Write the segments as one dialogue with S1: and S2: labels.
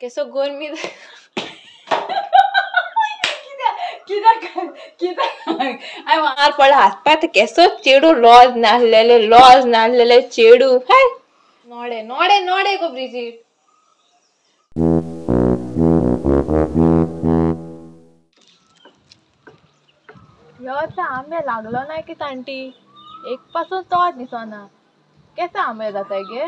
S1: केसो गरमी हांवें पडला हासपाक केसो चेडू लॉज नासलेले लॉज नासलेले चेडू. हाय नोडे नोडे नोडे गो ब्रिजीट. यो आंबे लागलो ना की तांटी एक पासून तोच दिसना. केसो आंबे जाताय गे?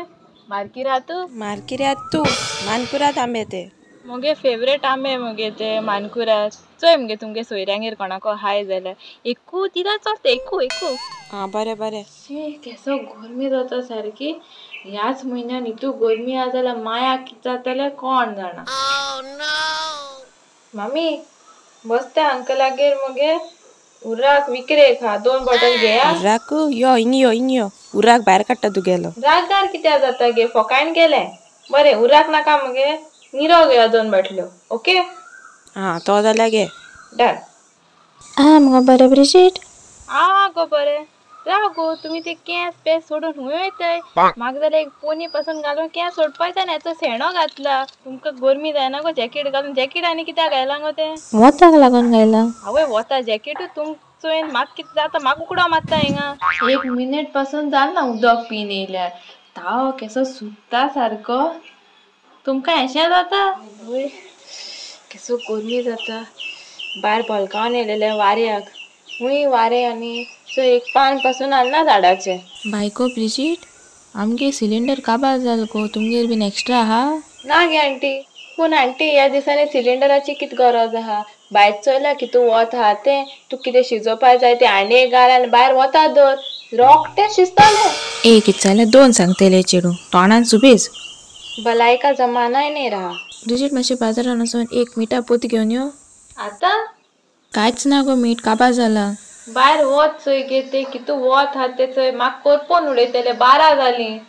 S1: मारकिरात
S2: मारकिरात तूं मानकुरात आंबे ते
S1: मुगे फेवरेट आंबे मुगे ते मानकुरात. चोय मुगे तुमगे सोयऱ्यांगेर कोणाको हाय जाल्यार एकू दिला चलता एकू एकू.
S2: आं बरें बरें.
S1: शी केसो गरमी जाता सारकी ह्याच म्हयन्यान इतू गरमी आसा जाल्यार माया कितें जातलें कोण जाणा. मामी बसता अंकलागेर मुगे उर्राक विकरेक हा 2 बॉटल घेया.
S2: उर्राक यो हिंग यो हिंग यो उर्राक भायर काडटा तुगेलो.
S1: रागार कित्याक जाता गे फोकायन गेलें. बरें उर्राक नाका मुगे निरो घेया 2 बाटल्यो. ओके
S2: आं तो जाल्यार घे
S1: डन.
S2: आं मुगो बरें ब्रिजीट.
S1: आं गो बरें राव गो तुमी ते केंस पेस सोडून हुंय वयताय. म्हाका जाल्यार एक पोनी पासून घालून केंस सोडपाक जायना हेचो शेणो घातला. तुमकां गरमी जायना गो जॅकेट घालून? जॅकेट आनी कित्याक घायला गो तें?
S2: वताक लागून घायला.
S1: आवय वता जॅकेटूच तुमकां चोयन म्हाका कितें जाता म्हाका उकडो मारता हिंगा. 1 मिनीट पासून जाल ना उदक पिन येयल्यार ताव केसो सुकता सारको. तुमकां अशें जाता? आवय केसो गरमी जाता. भायर बलकावन येयलेलें वाऱ्याक हुंय वारें आनी सो एक पान पासून हालना झाडाचें.
S2: बायको ब्रिजीट आमगे सिलिंडर काबार जाल गो तुमगेर बीन एक्स्ट्रा आहा?
S1: ना गे आंटी. पूण आंटी ह्या दिसांनी सिलिंडराची कितें गरज आहा? भायर चोयला कितू वत आहा तें तूं कितें शिजोवपाक जाय तें हांडये घाल आनी भायर वता दवर रोखडें शिजतलें.
S2: एक कितें जाल्यार 2 सांगतलें चेडूं तोंडान सुबेज.
S1: भलायका जमानाय न्ही राहा.
S2: ब्रिजीट मातशें बाजारान वचून एक मिठा पोत घेवन यो.
S1: आतां
S2: कांयच ना गो मीठ काबार जाला.
S1: भायर वत चोय गे तें कितू वत आहा तें चोय म्हाका करपोन उडयतलें. 12 जालीं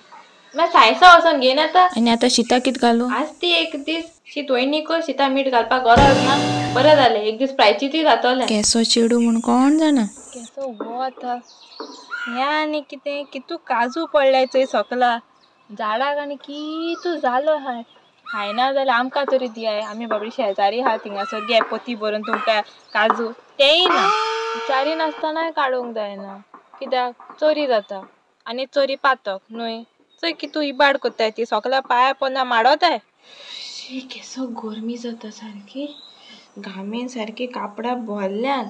S1: मागीर सायसा वचोन घेवन येता.
S2: आनी आतां शिता कितें घालूं?
S1: आज ती एक दीस शीत वयनी कर शिता मीठ घालपाक गरज ना. बरें जालें एक दीस प्रायचितूय जातलें.
S2: केसो चेडूं म्हूण कोण जाणा.
S1: केसो वत आहा हें आनी कितें कितू काजू पडल्याय चोय सकला झाडाक आनी कितू जालो आहाय. खायना जाल्यार आमकां तरी दियाय. आमी बाबडी शेजारी आहा थिंगासर घे पोती भरून तुमकां काजू तेंय ना. विचारी नासतनाय काडूंक जायना कित्याक चोरी जाता आनी चोरी पातक न्हय. चोय कितू इबाड कोत्ताय ती सोकल्या पांया पोंदा माडोताय. शी केसो गरमी जाता सारकी घामेन सारकी कापडां भरल्यान.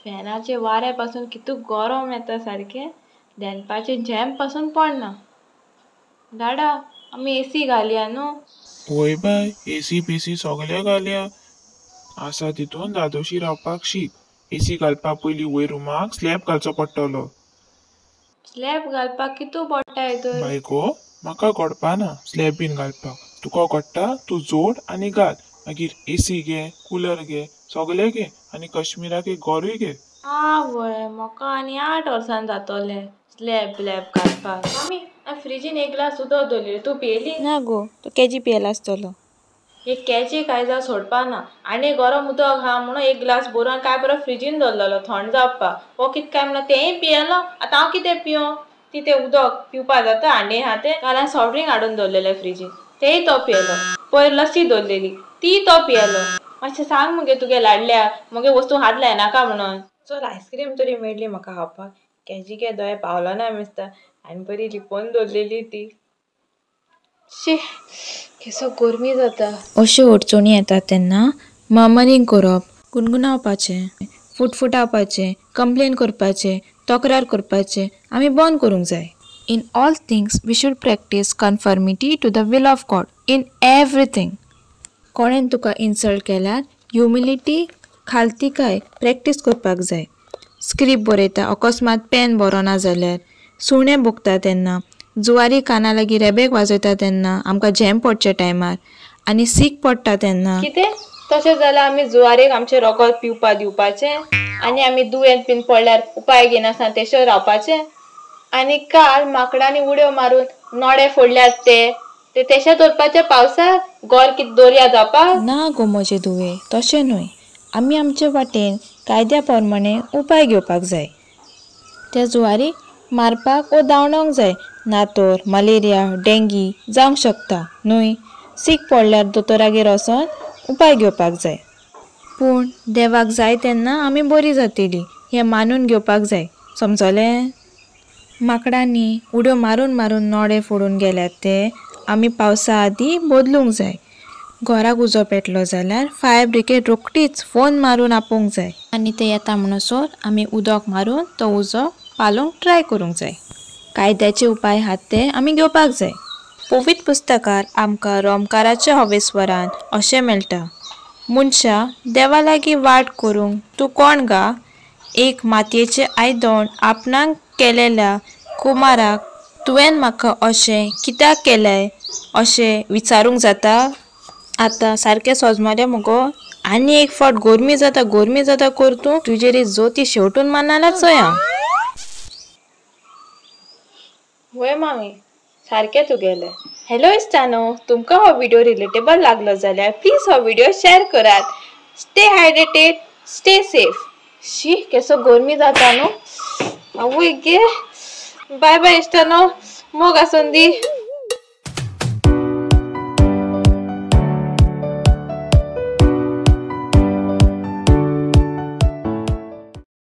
S1: फॅनाचे वाऱ्या पासून कितू गरम येता सारकें. दनपारचें झेम पासून पडना. डाडा आमी एसी घालया न्हू?
S3: वय बाय एसी बेसी सगळें घालया. आसा तितून दादोशी रावपाक शीक. एसी घालपाक पयलीं वयर रुमाक स्लॅब घालचो पडटलो.
S1: स्लॅब घालपाक कितू पडटाय तर?
S3: बायको म्हाका घडपा ना स्लॅब बीन घालपाक. तुका घडटा तूं जोड आनी घाल. मागीर एसी घे कुलर घे सगळें घे आनी कश्मीराक एक घरूय घे.
S1: आवय म्हाका आनी 8 वर्सां जातलें स्लॅब ब्लॅब घालपाक. मामी फ्रिजीन 1 ग्लास उदक दवरलें तूं पियेली?
S2: ना गो तो केजी पियेला आसतलो.
S1: एक केजी कांय जावं सोडपा ना. आनी गरम उदक आहा म्हणून 1 ग्लास भरून काय बरो फ्रिजीन दवरलेलो थंड जावपाक. हो कितें काय म्हणून तेंय पियेलो. आतां हांव कितें पियो? ती तें उदक पिवपा जाता हांडे आहा तें. काल हांवें सॉफ्ट ड्रिंक हाडून दवरलेलें फ्रिजीन तेंय तो पियेलो. पयर लस्सी दवरलेली ती तो पियेलो. मातशें सांग मुगे तुगे लाडल्या मुगे वस्तू हात लायनाका म्हणून. चल आयस्क्रीम तरी मेळ्ळी म्हाका खावपाक. केजी गे दोळे पावलो ना मिस्ता आनी बरी लिपोवन दवरलेली ती. शी केसो गरमी जाता.
S2: अश्यो अडचणी येतात तेन्ना मर्मरींग करप, गुणगुणावपाचें, फुटफुटावपाचें, कंप्लेन करपाचें, तक्रार करपाचें आमी बंद करूंक जाय. In all things we should practise conformity to the will of God in everything. कोणेन तुका इन्सल्ट केल्यार ह्युमिलिटी खालतीकाय प्रॅक्टीस करपाक जाय. स्क्रिप्ट बरयता अकस्मात पेन बरोना जाल्यार, सुणें भोगता तेन्ना, जुवारी काना लागीं रेबेक वाजयता तेन्ना आमकां झेम पडच्या टायमार आनी सीक पडटा तेन्ना.
S1: कितें तशें जाल्यार आमी जुवारेक आमचें रगत पिवपा दिवपाचें आनी आमी दुयेंत बीन पडल्यार उपाय घेयनासतना तेशें रावपाचें. आनी काल माकडांनी उडयो मारून नोडे फोडल्यात ते ते तेशें दवरपाचें पावसाक गोर कितें दर्या जावपाक
S2: ना गो म्हजे धुवे, तशें न्हय. आमी आमचे वाटेन कायद्या प्रमाणे उपाय घेवपाक जाय. त्या जुवारीक मारपाक वो धांवडोंक जाय ना तर मलेरिया डेंगी जावंक शकता न्हय. सीक पडल्यार दोतोरागेर वचोन उपाय घेवपाक जाय. पूण देवाक जाय तेन्ना आमी बरी जातली हें मानून घेवपाक जाय. समजलें? माकडांनी उड्यो मारून मारून नोडे फोडून गेल्यात ते आमी पावसा आदीं बदलूंक जाय. घराक उजो पेटलो जाल्यार फायर ब्रिगेड रोखडीच फोन मारून आपोवंक जाय आनी ते येता म्हणसर आमी उदक मारून तो उजो पालोवंक ट्राय करूंक जाय. कायद्याचे उपाय आहात ते आमी घेवपाक जाय. पवित्र पुस्तकार आमकां रोमकाराच्या हवेस्वरान अशें मेळटा, मनशा देवा लागीं वाट करूंक तूं कोण गा? एक मातयेचें आयदन आपणाक केलेल्या कुमाराक तुवें म्हाका अशें कित्याक केलें अशें विचारूंक जाता? आतां सारकें सोजमलें मुगो? आनी एक फावट गोरमी जाता गोरमी जाता कर तूं, तुजेर जोती शेवटून मारना चोय हांव. वय मामी, सारकें तुगेलें. हॅलो इश्टानो, तुमकां हो व्हिडियो रिलेटेबल लागलो जाल्यार प्लीज हो व्हिडियो शेअर करात. Stay hydrated, stay safe. शी केसो गोरमी जाता न्हू. आवय गे, बाय बाय इश्टानो, मोग आसून दी.